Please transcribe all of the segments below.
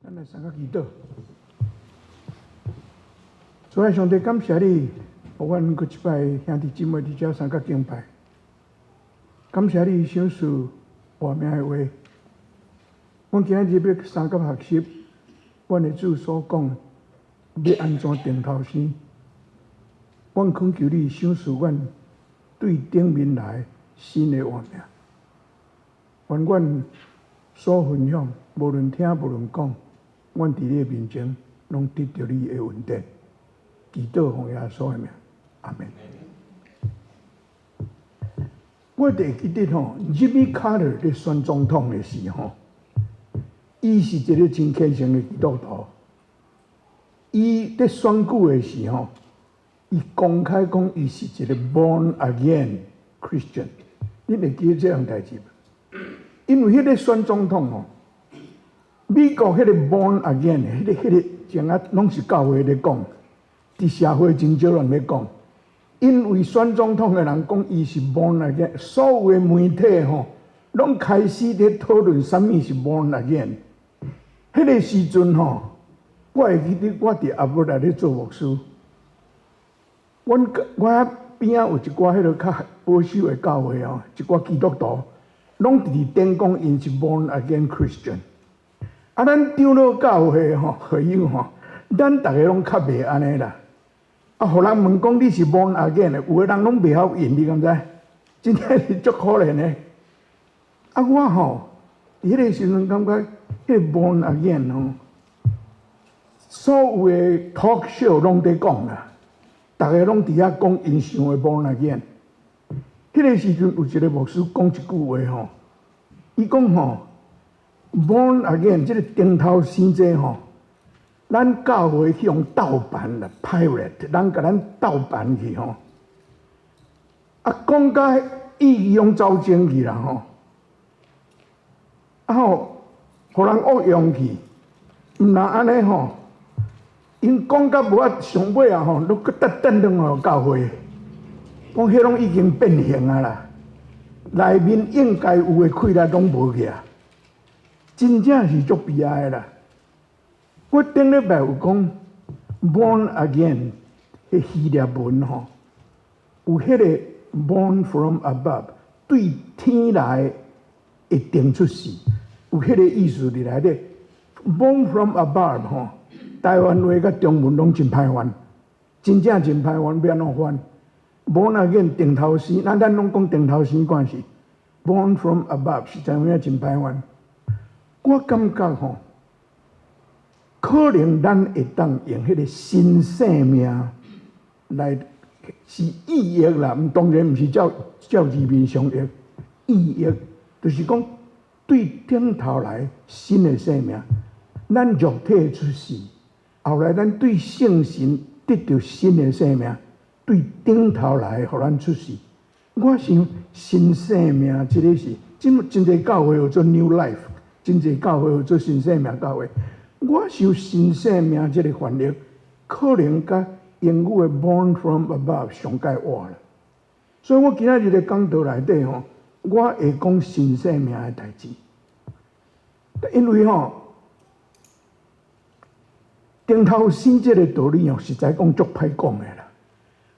咱來相佮祈禱。主愛上帝，感謝你，予阮閣一擺兄弟姊妹佇遮相佮敬拜。感謝你賞賜活命的話。阮今仔日欲相佮學習，阮的主所講，欲按怎重頭生。阮懇求你賞賜阮對頂面來新的活命。願阮所分享，無論聽無論講，阮佇你的面前，攏得著你的恩典。祈禱奉耶穌的名，阿門。我會記得吼，Jimmy Carter 咧選總統的時吼，伊是一个真虔誠的基督徒。伊咧選舉的時吼，伊公開講伊是一个 born again Christian。你會記得這項代誌無？因為彼个選總統吼，美國彼个 born again 的彼个前仔攏是教會咧講，佇社會真少人咧講。因為選總統的人講伊是 born again，所有的媒體吼，攏開始咧討論啥物是 born again。彼个時陣吼，我會記得我佇阿伯內咧做牧師，阮我遐邊仔有一寡彼个較保守的教會吼，一寡基督徒，攏佇頂講𪜶是 born again Christian。啊，咱長老教會吼，會友吼，咱逐个攏較袂按呢啦。啊，予人問講你是 born again 的，有的人攏袂曉應，你敢知？真正是足可憐的。啊，我吼，佇彼个時陣感覺，彼个 born again 吼，所有的 talk show 攏佇講啦，逐个攏佇遐講𪜶想的 born again。彼个時陣有一个牧師講一句話吼，伊講吼，born again 這个重頭生這吼，咱教會去予盜版啦，pirate，人共咱盜版去吼，啊，講甲意義攏走精去啦吼，啊吼，予人惡用去，毋但按呢吼，𪜶講甲無啊上尾啊吼，攏閣轉轉轉予教會，講彼攏已經變形啊啦，內面應該有的氣力攏無去啊，真正是足悲哀的啦。我頂禮拜有講 born again 彼希臘文吼，有彼個 born from above 對天來會定出世，有彼個意思佇內底。born from above 吼，台灣話佮中文攏真歹翻，真正真歹翻，欲按怎翻？born again 重頭生，咱攏講重頭生關係，born from above 實在有影真歹翻。我感覺吼，可能咱會當用彼个新生命來是意譯啦，毋當然毋是照照字面上譯，意譯就是講對頂頭來新的生命，咱肉體出世，後來咱對聖神得著新的生命，對頂頭來予咱出世。我想新生命這个是，真真濟教會有做 New Life，真濟教會有做新生命教會。我想新生命這个翻譯，可能佮英語的 born from above 上蓋活啦。所以我今仔日咧講道內底吼，我會講新生命的代誌。因為吼，重頭生這个道理吼，實在講足歹講的啦。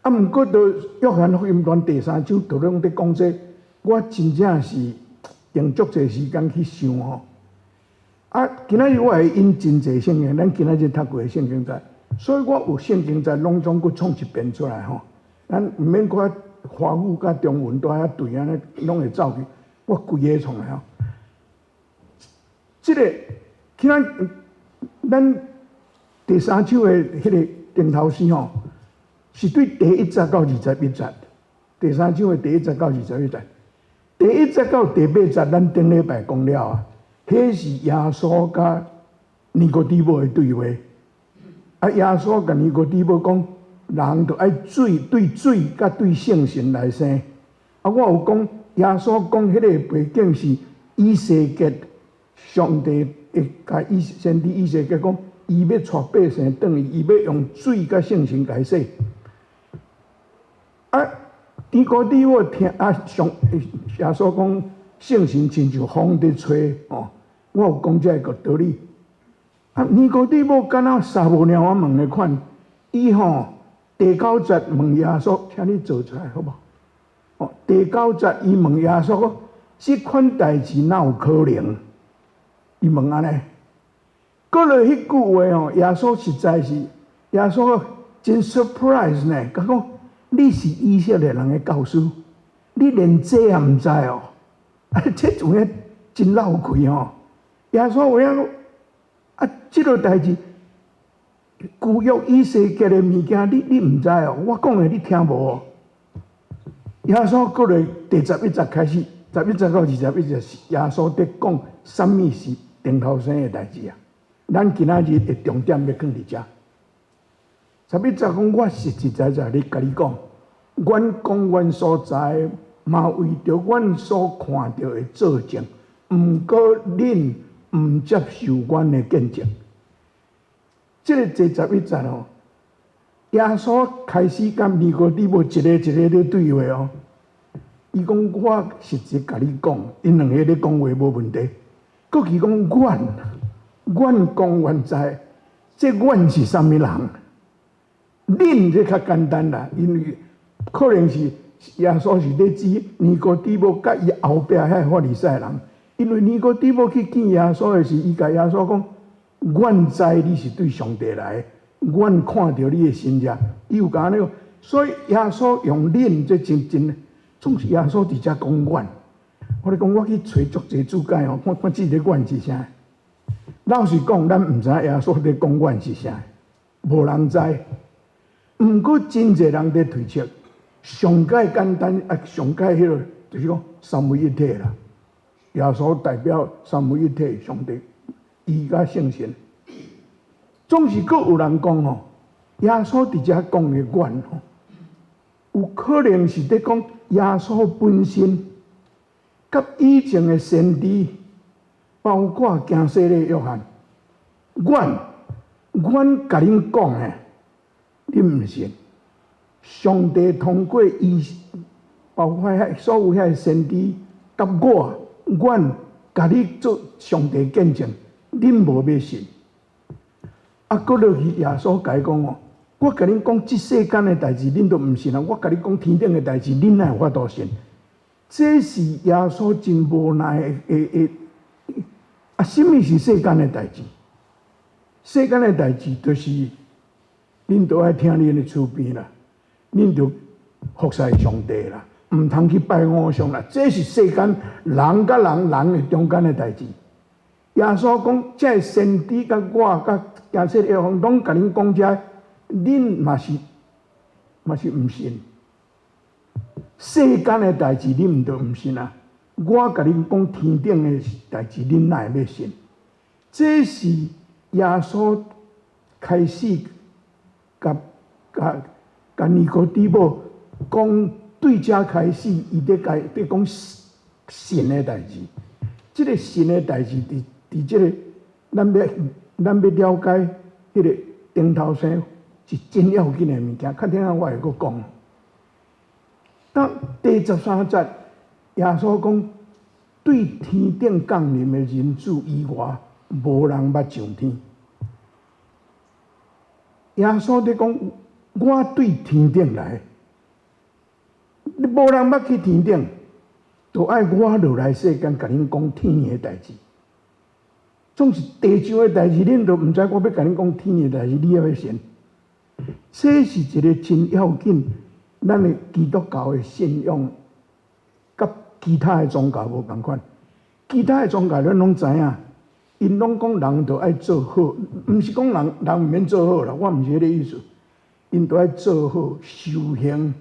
啊，毋過到約翰福音傳第三章，就攏佇講這，我真正是用足濟時間去想吼。啊，今仔日我會引真濟聖經，咱今仔日讀過的聖經節，所以我有聖經節攏總閣創一遍出來吼。咱毋免看華語佮中文都遐對按呢，攏會走去。我規个創來吼。這个，今仔咱第三章的彼个重頭生吼，是對第一節到21節。第三章的第一節到21節，第一節到第八節，咱頂禮拜講了啊。彼是耶穌佮尼哥底母的對話。啊，耶穌共尼哥底母講，人著愛水對水佮對聖神來生。啊，我有講耶穌講彼个背景是以西結，上帝會共以先知以西結講，伊欲帶百姓轉去，伊欲用水佮聖神共洗。啊，尼哥底母聽啊，上耶穌講聖神親像風佇吹吼。我有講這个道理，啊，尼哥底母敢若捎無貓仔問的款，伊吼第九節問耶穌，請你做出來好無？哦，第九節伊問耶穌講，這款代誌哪有可能？伊問按呢，閣落彼句話吼，耶穌實在是耶穌真 surprise 呢，佮講你是以色列人的教師，你連這也毋知哦？啊，這有影真落氣吼！耶穌有影講啊，這个代誌舊約以西結的物件，你毋知哦？我講的你聽無哦？耶穌閣落第十一節開始，十一節到21節是耶穌佇講啥物是頂頭生的代誌啊？咱今仔日的重點欲放佇遮。十一節講，我實實在在咧共你講，阮講阮所知的，嘛為著阮所看著的做證，毋過恁毋接受阮的見證。這个第十一節哦，耶穌開始佮尼哥底母一个一个咧對話哦。伊講我實際共你講，𪜶兩个咧講話無問題。閣伊講阮，阮講阮知，這阮是啥物人？恁這較簡單啦，因為可能是耶穌是咧指尼哥底母佮伊後壁遐法利賽人，因為尼哥底母去見耶穌的時，伊共耶穌講：阮知你是對上帝來的，阮看著你的神跡，伊有共按呢講，所以耶穌用恁這真真，總是耶穌佇遮講阮。我咧講，我去揣足濟注解哦，看看這个阮是啥。老實講，咱毋知影耶穌佇講阮是啥，無人知。毋過真濟人佇推測，上蓋簡單啊，上蓋彼个就是講三位一體啦。耶穌代表三位一體上帝，伊佮聖神。總是閣有人講吼，耶穌佇遮講的阮吼，有可能是佇講耶穌本身，佮以前的先知，包括行洗禮約翰，阮阮共恁講的，恁毋信。上帝通過伊，包括遐所有遐先知，佮我，阮共你做上帝見證，恁無欲信。啊，閣落去耶穌共伊講哦，我共恁講這世間的代誌，恁都毋信啊！我共你講天頂的代誌，恁哪有法度信？這是耶穌真無奈的的的。啊，啥物是世間的代誌？世間的代誌就是，恁都愛聽恁的厝邊啦，恁著服侍上帝啦，毋通去拜偶像啦。這是世間人佮人人的中間的代誌。耶穌講，這个先知佮我佮行洗約翰攏共恁講這，恁嘛是毋信。世間的代誌，恁毋著毋信啊！我共恁講天頂的代誌，恁哪會欲信？這是耶穌開始共共共尼哥底母講，對遮開始，伊佇共佇講信的代誌。這个信的代誌，佇佇這个咱欲咱欲了解彼个頂頭生是真要緊的物件。較等下我會閣講。當第十三節，耶穌講：對天頂降臨的人子以外，無人捌上天。耶穌佇講：我對天頂來，無人捌去天頂，都愛我落來世間，共恁講天的代誌。總是地上的代誌，恁都毋知我欲共恁講天的代誌，你猶欲信？這是一个真要緊，咱的基督教的信仰，佮其他的宗教無仝款。其他的宗教咱攏知影，𪜶攏講人著愛做好，毋是講人人毋免做好啦，我毋是彼个意思。𪜶著愛做好修行。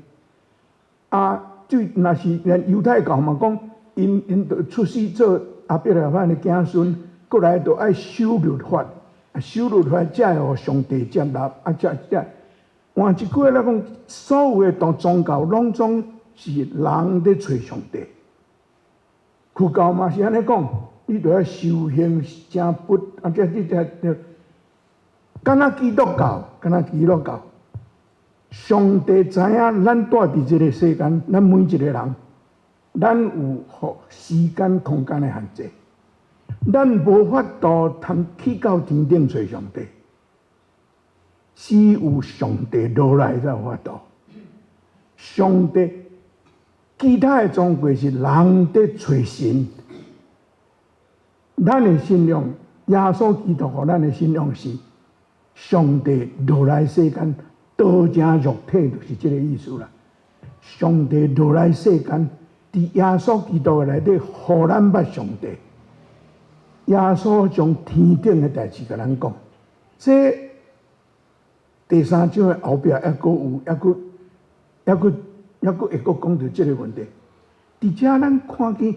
啊，對，若是連猶太教嘛講，𪜶𪜶著出世做亞伯拉罕的子孫，閣來著愛守律法，守律法才會予上帝接納，啊，才才。換一句話來講，所有的宗宗教攏總是人佇揣上帝。佛教嘛是按呢講，你著愛修行成佛，啊，這這這這，敢若基督教，敢若基督教，上帝知影咱住佇這个世間，咱每一个人，咱有予時間空間的限制，咱無法度通去到天頂揣上帝，只有上帝落來才有法度。上帝其他的宗教是人佇揣神，咱的信仰，耶穌基督予咱的信仰是上帝落來世間，道成肉體，就是這个意思啦。上帝落來世間，佇耶穌基督內底，予咱捌上帝。耶穌將天頂的代誌共咱講，這第三章的後壁猶閣有，猶閣、猶閣、猶閣會閣講著這个問題。佇遮咱看見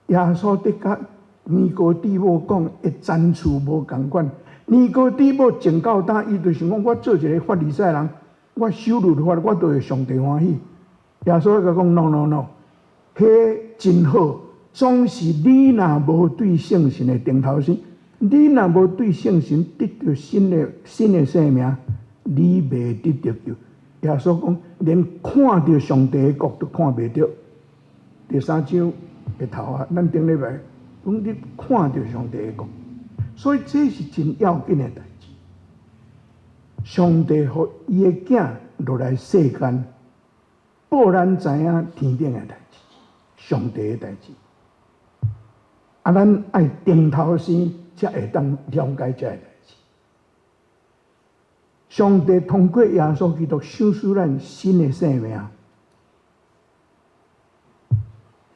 耶穌佇佮尼哥底母講的層次無仝款。尼哥底母從到今，伊就想講我做一个法利賽人，我守律法，我就會上帝歡喜。耶穌共伊講：no no no，彼真好。總是你若無對聖神的重頭生，你若無對聖神得著新的生命，你袂得著救。耶穌講，連看著上帝的國都看袂著。第三章的頭啊，咱頂禮拜講你看著上帝的國，所以這是真要緊的代誌。上帝予伊的囝落來世間，報咱知影天頂的代誌，上帝的代誌。啊，咱愛重頭生，才會當了解這个代誌。上帝通過耶穌基督賞賜咱新的生命。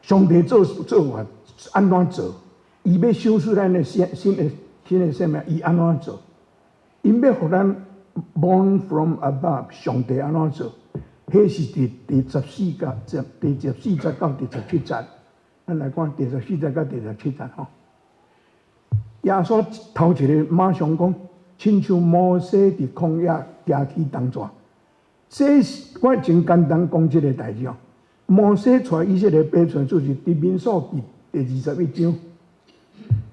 上帝做做法按怎做？伊欲賞賜咱的新的生命，伊按怎做？𪜶欲予咱 born from above，上帝按怎做？彼是佇第十四節到第十七節。咱來看第十四節到第十七節吼。耶穌頭一个馬上講，親像摩西佇曠野舉起銅蛇。這是我真簡單講這个代誌哦。摩西帶以色列百姓就是佇民數記第21章，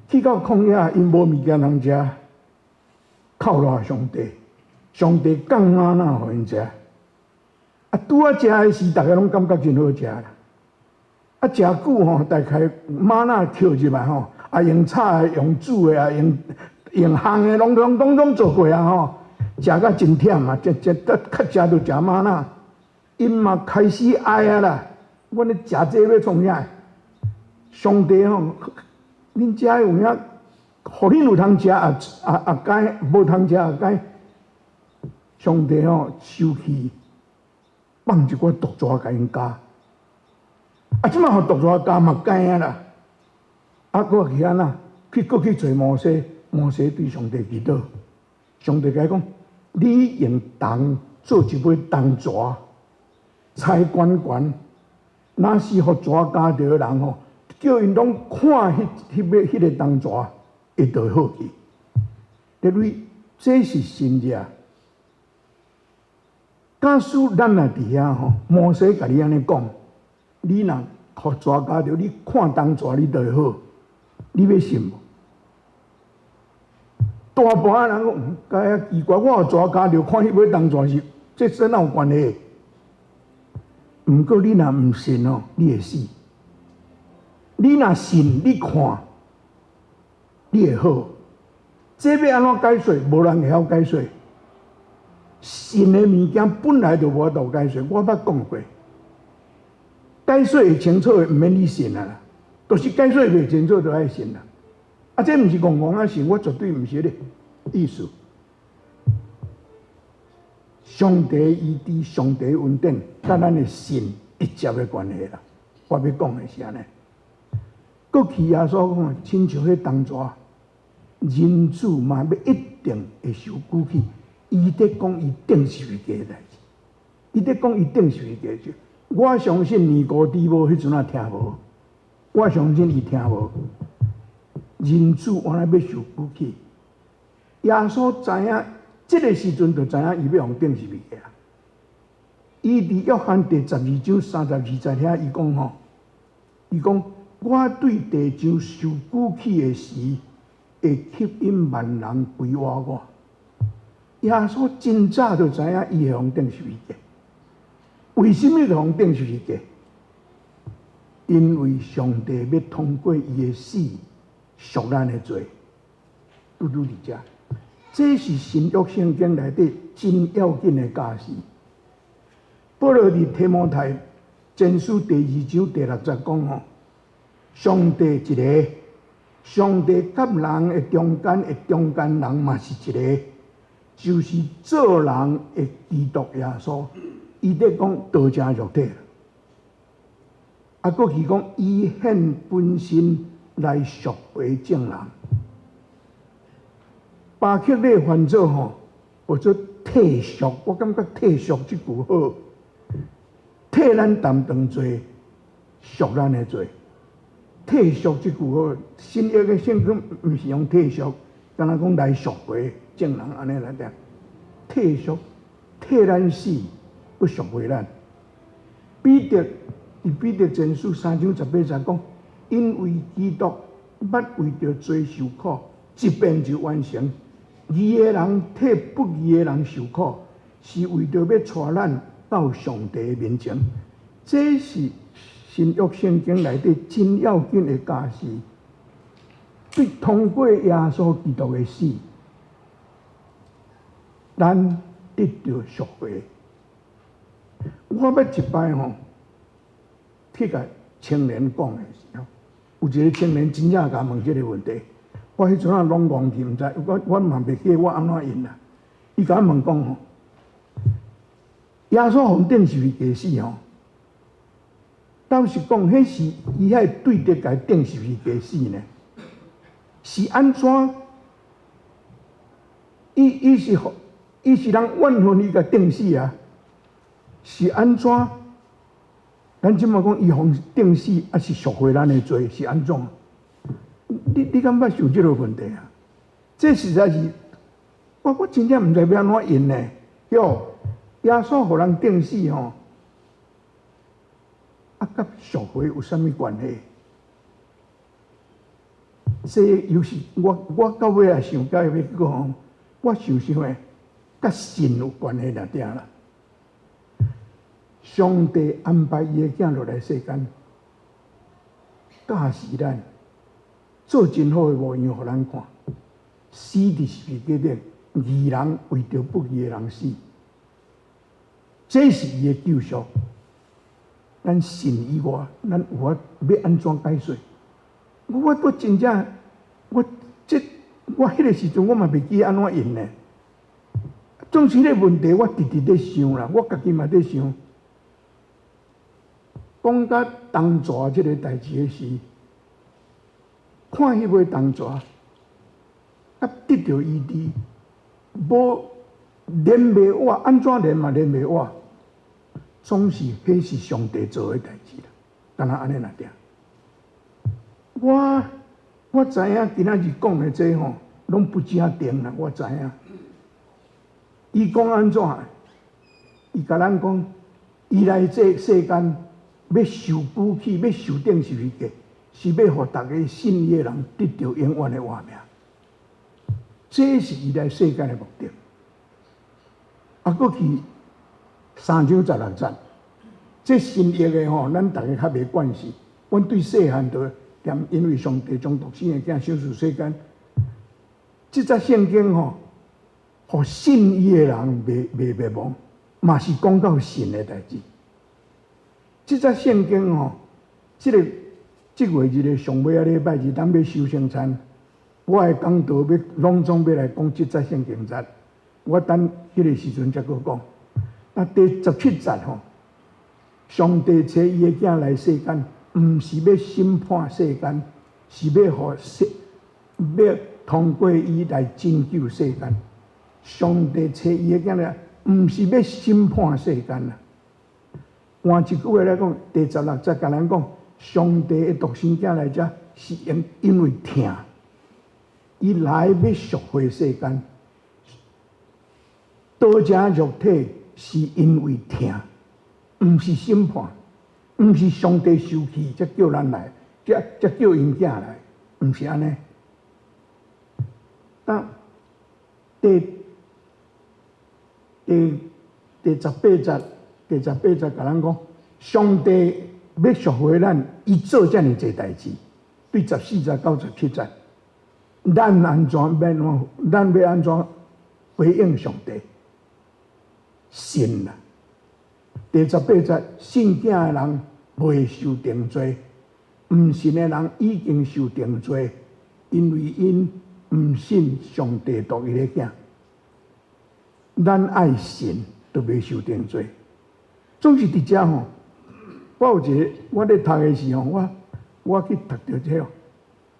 去到曠野，𪜶無物件通食，哭賴上帝，上帝降嗎哪予𪜶食。啊，拄仔食的時，逐家攏感覺真好食啦。啊，食久吼，大概嗎哪抾入來吼，啊用炒的、用煮的，啊用用烘的，攏攏攏總做過啊吼，食甲真忝啊，食食得較食就食嗎哪，𪜶嘛開始哀啊啦。阮咧食這欲創啥？上帝吼，恁遮有影，予恁有通食也也也該，無通食也該。上帝吼生氣，放一寡毒蛇共𪜶咬。啊，這擺予毒蛇咬嘛該啊啦。啊，閣去按怎？去閣去揣摩西，摩西對上帝祈禱，上帝共伊講：你用銅做一尾銅蛇，踩懸懸。若是予蛇咬著的人吼，叫𪜶攏看彼彼尾彼个銅蛇，會就會好去。因為這是神跡。假使咱若佇遐吼，摩西共你按呢講，你若予蛇咬著，你看銅蛇你就會好，你欲信無？大半仔人講，該啊奇怪，我予蛇咬著，看彼尾銅蛇是，這哪有關係？毋過你若毋信哦，你會死；你若信，你看，你會好。這欲按怎解說？無人會曉解說。信的物件本來就無法度解說，我捌講過。解說會清楚的，毋免你信啊啦，就是解說袂清楚，就愛信啦。啊，這毋是戇戇仔信，我絕對毋是彼個意思。上帝伊佇上帝恩典，佮咱的信直接的關係啦。我欲講的是按呢。過去耶穌講，親像彼銅蛇，人子嘛欲一定會受舉起。伊佇講伊釘十字架的代誌，伊佇講伊釘十字架的代誌。我相信尼哥底母彼陣仔聽無，我相信伊聽無。人子原來欲受舉起，耶穌知影，這个時陣就知影伊欲予釘十字架。伊佇約翰第12章32節遐，伊講吼，伊講我對地上受舉起的時，會吸引萬人歸倚我。耶穌真早就知影伊會予釘十字架。為什麼會予釘十字架？因為上帝欲通過伊的死。贖咱的罪，拄拄佇遮。這是新約聖經內底真要緊的教示。保羅佇提摩太前書第二章第六節講吼，上帝一个，上帝佮人的中間的中間人嘛是一个，就是做人的基督耶穌。伊咧講道成肉體，啊，閣去講伊獻本身來贖回眾人。巴克禮翻做吼，叫做替贖，我感覺替贖這句好，替咱擔當罪，贖咱的罪。替贖這句好，新約的聖經毋是用替贖，敢若講來贖回眾人按呢來聽。替贖，替咱死，閣贖回咱。彼得佇彼得前書三章十八節講，因為基督捌為著罪受苦，一遍就完成。義的人替不義的人受苦，是為著欲帶咱到上帝面前。這是新約聖經內底真要緊的教示。對，通過耶穌基督的死，咱得著贖回。我捌一擺吼，去共青年講的時候，有一个青年真正共問這个問題。我彼陣仔攏戇去，毋知，我嘛袂記我按怎應啦。伊共我問講吼，耶穌予釘十字架死吼，老實講，彼是伊遐對敵共釘十字架死呢？是按怎？伊是人怨恨伊共釘死啊？是按怎？咱這馬講伊予釘死，抑是贖回咱的罪，是按怎？你敢捌想這个問題啊？這實在是我真正毋知欲按怎應呢？喲，耶穌予人釘死吼，啊，佮贖回有啥物關係？這又是我到尾也想到欲講，我想想的，佮信有關係爾爾啦。上帝安排伊的囝落來世間，教示咱做真好的模樣，予咱看。死佇十字架頂，義人為著不義的人死，這是伊的救贖。咱信以外，咱有法欲按怎解說？我真正，我彼个時陣我嘛袂記按怎應呢。總是彼个問題，我直直咧想啦，我家己嘛咧想。講到銅蛇這个代誌的時，看彼尾銅蛇，啊得著醫治，無連袂活，按怎連嘛連袂活，總是彼是上帝做的代誌啦，敢若按呢爾爾。我知影今仔日講的這吼，攏不正定啦，我知影。伊講按怎？伊共咱講，伊來這世間欲受苦氣，欲受釘十字架，是欲予逐个信伊的人得著永遠的活命。這是伊來世間的目的。啊，閣去三章十六節，這新約的吼，咱逐个較袂慣勢。阮對細漢就踮，因為上帝將獨生的囝賞賜世間。這節聖經吼，予信伊的人袂滅亡，嘛是講到信的代誌。這節聖經吼，這個月日的上尾仔禮拜日，咱欲守聖餐，我的講道欲攏總欲來講這節聖經節。我等彼个時陣才閣講。啊，第十七節吼，上帝差伊的囝來世間，毋是欲審判世間，是欲予世，欲通過伊來拯救世間。上帝差伊的囝來，毋是欲審判世間啦。換一句話來講，第十六節共咱講，上帝的獨生囝來遮是因為疼，伊來欲贖回世間。道成肉體是因為疼，毋是審判，毋是上帝生氣才叫咱來，才叫𪜶囝來，毋是按呢。當第十八節，第十八節共咱講，上帝欲贖回咱，伊做遮爾濟代誌，對十四節到十七節，咱按怎欲按怎？咱欲按怎回應上帝？信啦。第十八節，信囝的人袂受定罪，毋信的人已經受定罪，因為𪜶毋信上帝獨一的囝。咱愛信，就袂受定罪。總是佇遮吼，我有一個，我咧讀的時候，我去讀著這個。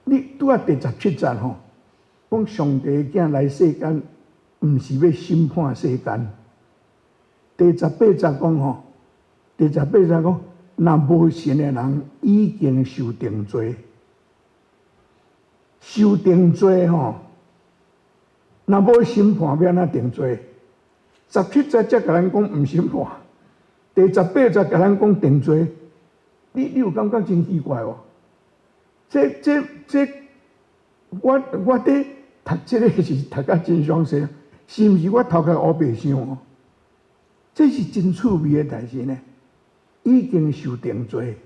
你拄仔第十七節吼，講上帝的囝來世間，毋是欲審判世間。第十八節講吼，第十八節講，若無信的人已經受定罪，受定罪吼，若無審判欲按怎定罪？十七節才共咱講毋審判，第十八節共咱講定罪，你有感覺真奇怪無？這，我佇讀這个是讀甲真詳細，是毋是我頭殼烏白想哦？這是真趣味的代誌呢，已經受定罪，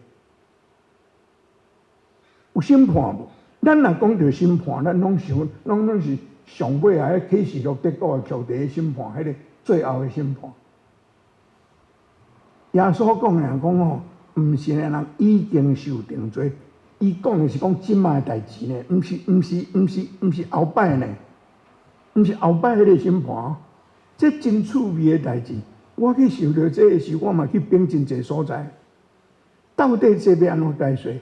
有審判無？咱若講著審判，咱攏想，攏是上尾啊，彼啟示錄得國的徛佇咧審判，彼個最後的審判。耶穌講的講吼，毋信的人已經受定罪。伊講的是講這擺的代誌呢，毋是後擺呢，毋是後擺彼個審判。這真趣味的代誌。我去想著這个時，我嘛去反真濟所在。到底這欲按怎解說？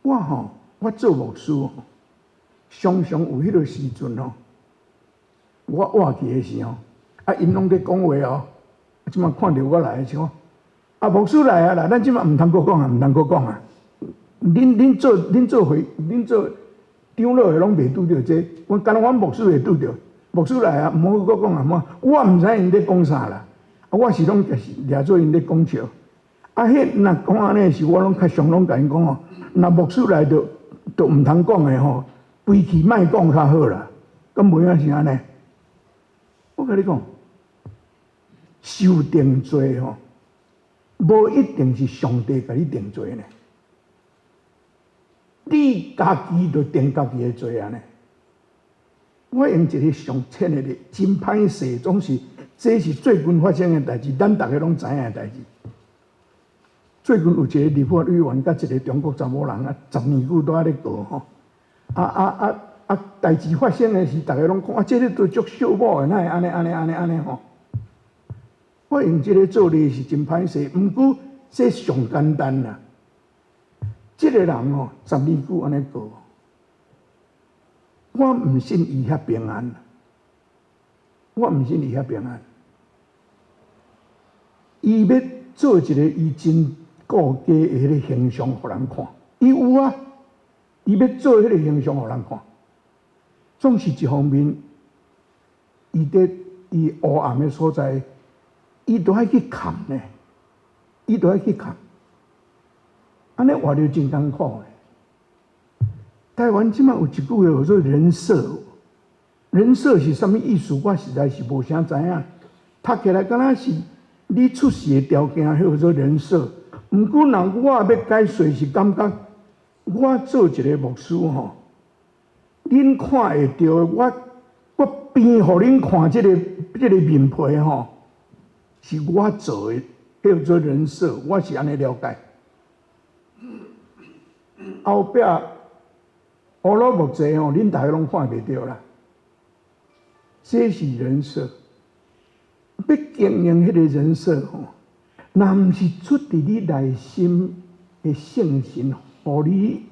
我吼，我做牧師吼，常常有彼个時陣吼，我倚去的時候，啊，𪜶攏佇講話哦，這擺看著我來的時候，啊，牧師來啊啦，咱這擺毋通閣講啊，毋通閣講啊。恁做會，恁做長老的攏袂拄著這，我敢若阮牧師會拄著。牧師來啊，毋好閣講啊，我毋知𪜶咧講啥啦。啊，我是攏就是掠做𪜶咧講笑。啊，彼若講按呢時，我攏較常攏共𪜶講吼，若牧師來就毋通講的吼，規氣莫講較好啦。敢無影是按呢？我共你講，受定罪吼，無一定是上帝共你定罪呢。你家己就定家己的罪啊呢。我用一个上淺的例，真歹勢，總是這是最近發生的代誌，咱逐个攏知影的代誌。最近有一個立法委員佮一個中國查某人啊，十年久都佇咧告吼。啊啊啊啊！代誌發生的時，逐个攏講啊，這个都足寂某的，哪會按呢按呢按呢按呢吼？我用這个做例是真歹勢，毋過這上簡單啦。這个人吼，十年久按呢告。我毋信伊遐平安，我毋信伊遐平安。伊欲做一个伊真顧家的彼个形象，予人看。伊有啊，伊欲做彼个形象，予人看。總是一方面，伊佇伊黑暗的所在，伊都愛去崁呢，伊都愛去崁。按呢活著真艱苦。台灣這擺有一句話叫做人設，人設是啥物意思？我實在是無啥知影。讀起來敢若是你出世的條件，彼叫做人設。毋過若我欲解說是感覺，我做一个牧師吼，恁看會著我變予恁看這个面皮吼，是我做的，叫做人設，我是按呢了解。後壁烏魯木齊吼，恁逐个攏看袂著啦。這是人設，欲經營彼个人設吼，若毋是出佇你內心的聖神，予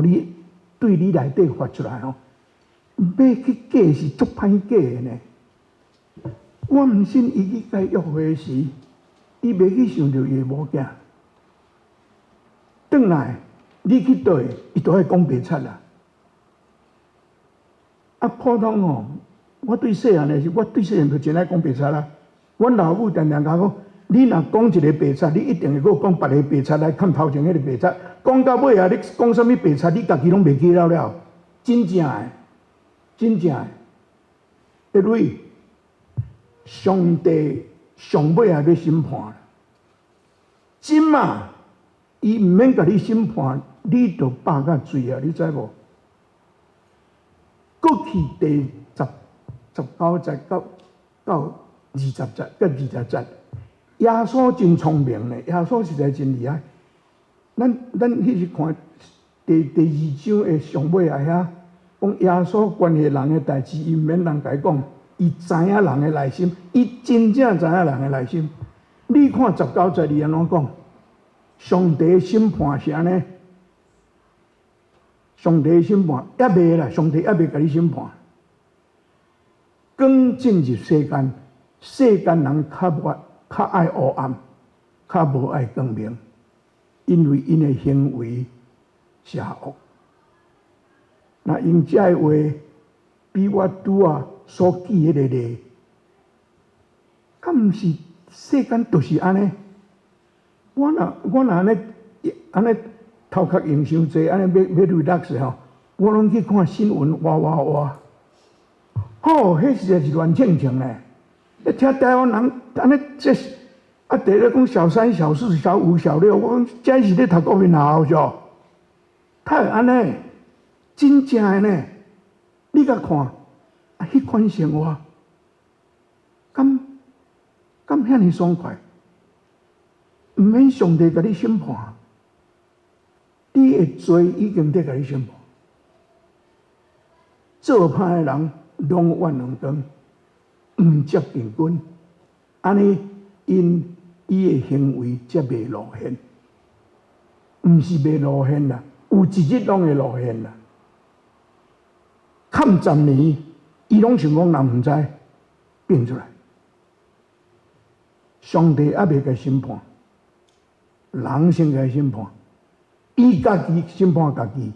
你對你內底發出來吼，欲去假是足歹假的呢。我毋信伊去共約會時，伊袂去想著伊的某囝。轉來，你去佗位，伊都愛講白賊啦。啊，普通吼，我對細漢的時，我對細漢就真愛講白賊啦。阮老母定定共我講，你若講一个白賊，你一定會閣講別个白賊來崁頭前彼个白賊。講到尾啊，你講啥物白賊，你家己攏袂記了了。真正的，真正的。因為上帝上尾也欲審判。這馬，伊毋免共你審判，你就飽甲醉啊！你知無？閣去第19節到20節，到20節，耶穌真聰明呢，耶穌實在真厲害。咱彼時看第二章的上尾仔遐，講耶穌關係人的代誌，伊毋免人共伊講，伊知影人的內心，伊真正知影人的內心。你看十九節，伊按怎講？上帝審判是按呢？上帝審判猶未啦，上帝猶未共你審判。光進入世間，世間人較無較愛黑暗，較無愛光明，因為𪜶的行為邪惡。若用這个話比我拄仔所記彼个例，敢毋是世間就是按呢？我若按呢按呢頭殼用傷濟，按呢欲 relax 吼，我攏去看新聞，哇哇哇！吼，彼實在是亂清清咧。你聽台灣人按呢這啊，佇咧講小三、小四、小五、小六，我講這是咧讀國民學校，哪會按呢？真正的呢？你共看，啊，彼款生活，敢遐爾爽快？毋免上帝共你審判，你的罪已經佇共你審判。做歹的人攏怨恨光，毋接近光，按呢𪜶伊的行為才袂露現，毋是袂露現啦，有一日攏會露現啦。崁10年，伊攏想講人毋知，變出來。上帝猶未共審判，人先共審判，伊家己審判家己。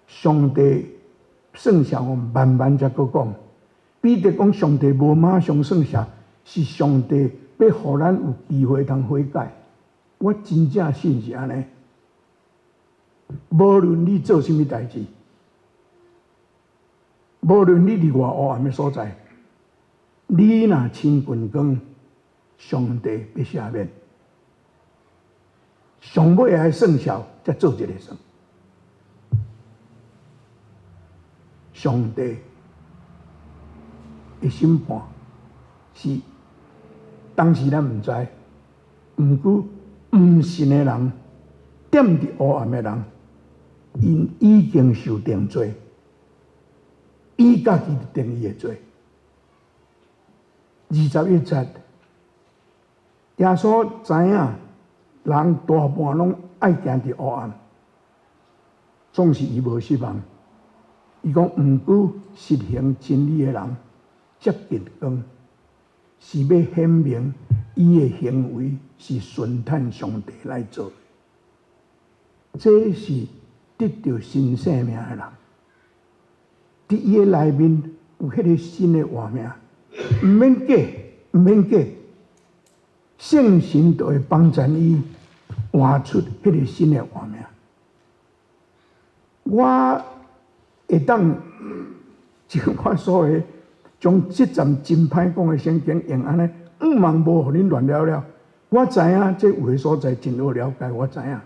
上帝算數我慢慢才閣講。彼得講上帝無馬上算數，是上帝欲予咱有機會通悔改。我真正信是按呢。無論你做啥物代誌，無論你佇偌黑暗的所在，你若親近光，上帝欲赦免。上尾的算數，才做一个算。上帝的審判是當時咱毋知，毋過毋信的人，踮佇黑暗的人，𪜶已經受定罪，伊家己定伊的罪。21節，耶穌知影人大半攏愛行佇黑暗，總是伊無失望。伊講毋過實行真理的人接近光，是欲顯明伊的行為是順趁上帝來做。這是得著新生命的人，佇伊的內面有彼个新的活命，毋免假，毋免假，聖神就會幫助伊活出彼个新的活命。我會當像我所謂將這節真歹講的聖經用按呢，毋茫無予恁亂了了。我知影這有的所在真好了解，我知影。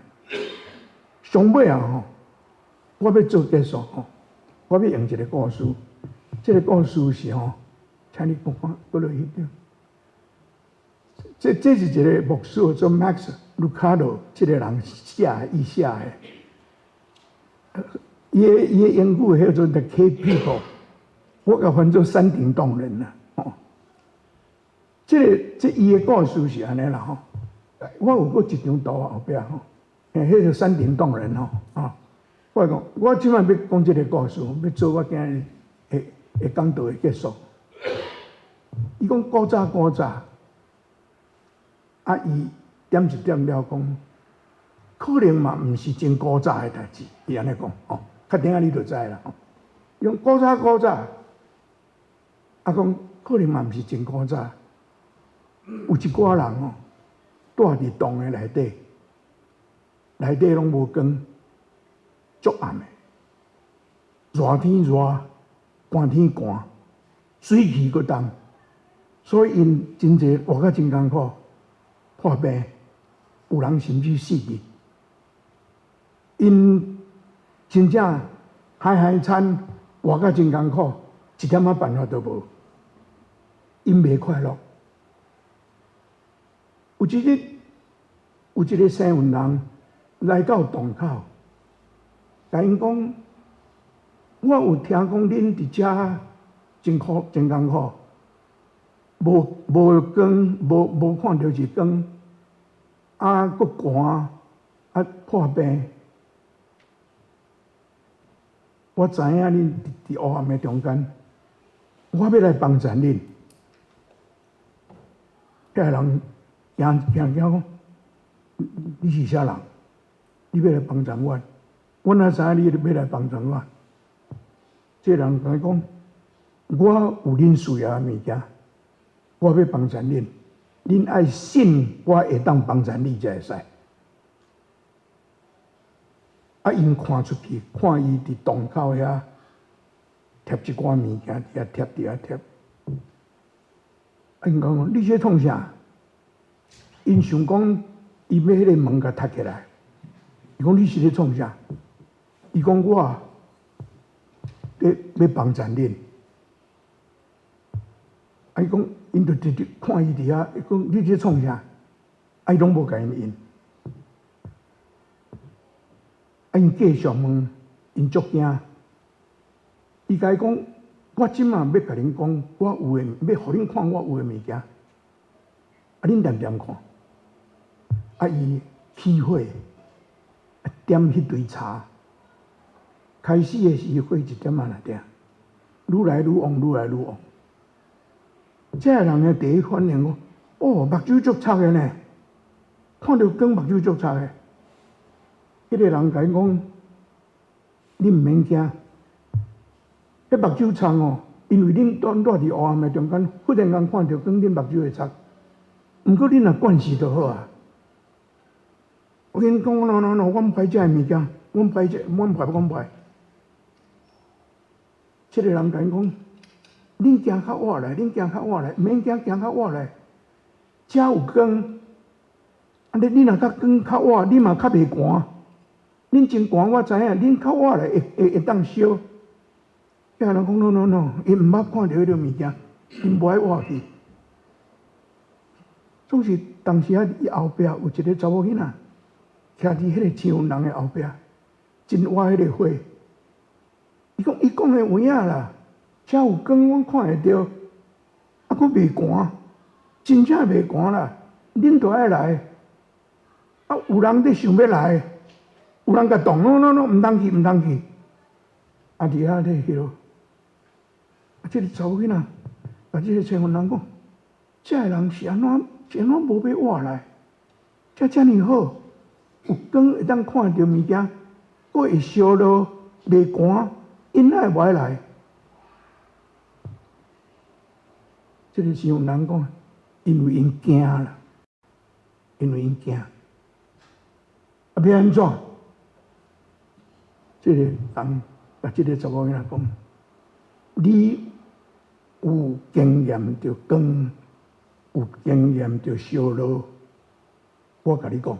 上尾啊吼，我欲做結束吼，我欲用一个故事。這个故事是吼，請你看看，閣落彼張。這是一个牧師叫做 Max Lucado 這个人寫，伊寫的。伊的英語叫做 The Cave People，我共翻做山頂洞人啦。吼，這伊的故事是按呢啦吼。我有閣一張圖後壁吼，彼個山頂洞人吼，啊，我講，我這擺欲講這个故事，欲做我今日的講道的結束。伊講古早古早，啊，伊點一點了講，可能嘛毋是真古早的代誌，伊按呢講吼，較等下你就知啦。伊講古早古早，啊講可能嘛毋是真古早，有一寡人吼，蹛佇洞的內底，內底攏無光，足暗的，熱天熱，寒天寒，水氣閣重，所以𪜶真濟活甲真艱苦，破病。有人甚至死去。𪜶真正海海慘，活甲真艱苦，一點仔辦法都無。𪜶袂快樂。有一日，有一个星雲人來到洞口，共𪜶講：我有聽講恁佇遮真苦，真艱苦，無無光，無無看著日光，啊，閣寒，啊破病。我知影恁佇烏暗的中間，我欲來幫助恁。遐个人驚驚驚講：你是啥人？你欲來幫助我？我哪知影你欲來幫助我？這個人共伊講：我有恁需要的物件，我欲幫助恁。恁愛信我會當幫助你才會使。啊！𪜶看出去，看伊佇洞口遐貼一寡物件，佇遐貼，佇遐貼。啊！𪜶講：你這創啥？𪜶想講，伊欲彼个門共踢起來。伊講：你是咧創啥？伊講：我欲欲幫助恁。啊！伊講，𪜶就直直看伊佇遐，伊講：你這創啥？啊！伊攏無共𪜶應。啊！𪜶繼續問，𪜶足驚。伊共伊講：我這馬欲共恁講，我有的，欲予恁看我有的物件。啊！恁恬恬看。啊！伊起火，啊點彼堆柴。開始的時火一點仔爾爾，愈來愈旺，愈來愈旺。這个人的第一反應講：哦，目睭足賊的呢，看著光目睭足賊的。彼个人共𪜶講：你毋免驚，彼目睭賊哦，因為恁蹛蹛佇烏暗的中間，忽然間看著光，恁目睭會賊。毋過恁若慣勢就好啊。我𪜶講：no no no，我毋愛這个物件，我毋愛這，我毋愛，我毋愛。這个人共𪜶講：恁行較倚來，恁行較倚來，毋免驚，行較倚來。遮有光，啊你你若較光較倚，你嘛較袂寒。恁真寒，我知影。恁較倚來會會會當燒。遐人講 no no no，伊毋捌看著彼个物件，𪜶無愛倚去。總是當時仔伊後壁有一个查某囡仔，徛佇彼个星雲人的後壁，真倚彼个火。伊講伊講的有影啦，遮有光，阮看會著，啊，閣袂寒，真正袂寒啦。恁著愛來，啊，有人咧想欲來，有人共擋，no no no，毋通去，毋通去。啊，佇遐咧彼落，啊，這个查某囡仔，共這个星雲人講，這个人是按怎？是按怎無欲倚來？遮遮爾好，有光會當看著物件，閣會燒熱，袂寒，𪜶哪會無愛來？這个星雲人講，因為𪜶驚啦，因為𪜶驚。啊，欲按怎？這个人共這个查某囡仔講，你有經驗著光，有經驗著燒熱。我共你講，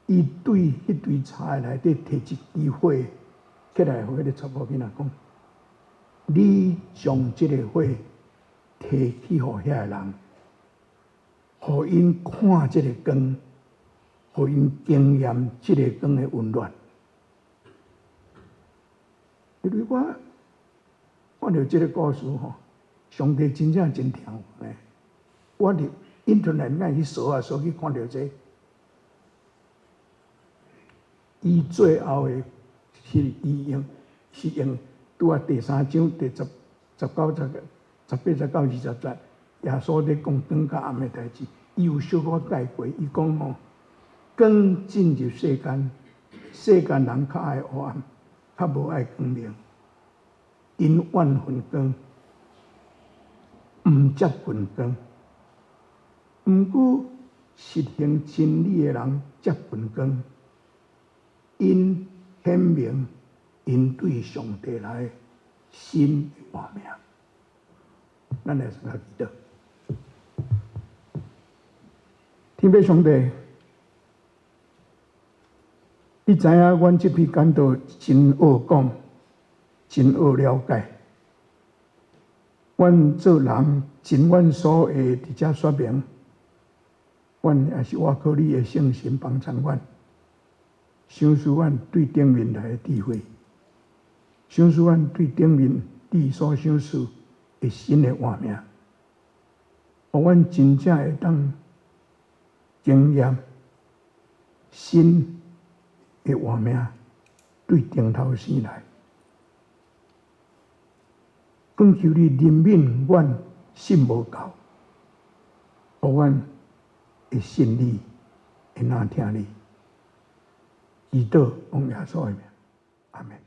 伊對彼堆柴內底提一支火起來，予彼个查某囡仔講：你將這个火提去予遐个人，予𪜶看這个光，予𪜶經驗這个光的溫暖。因為我看著這个故事吼，上帝真正真疼我呢。我佇 Internet 愛去趖啊趖去看著這個，伊最後的是伊用是用拄仔第三章第十十九節、十八、十九、二十節，耶穌咧講光佮暗的代誌，伊有小可概括，伊講吼，光進入世間，世間人較愛黑暗，較無愛光明，𪜶怨恨光，毋接近光。毋過實行真理的人接近光，𪜶顯明𪜶對上帝來新活命。咱來先來祈禱。天父上帝，你知影，阮這篇講道真學講，真學了解。阮做人盡阮所會佇遮說明，阮也是倚靠你的聖神幫助阮，賞賜阮對頂面來的智慧，賞賜阮對頂面你所賞賜的新的活命，予阮真正會當經驗新的活命對頂頭生來。懇求你憐憫阮信無夠，予阮會信你，會若聽你。祈禱奉耶穌的名，阿門。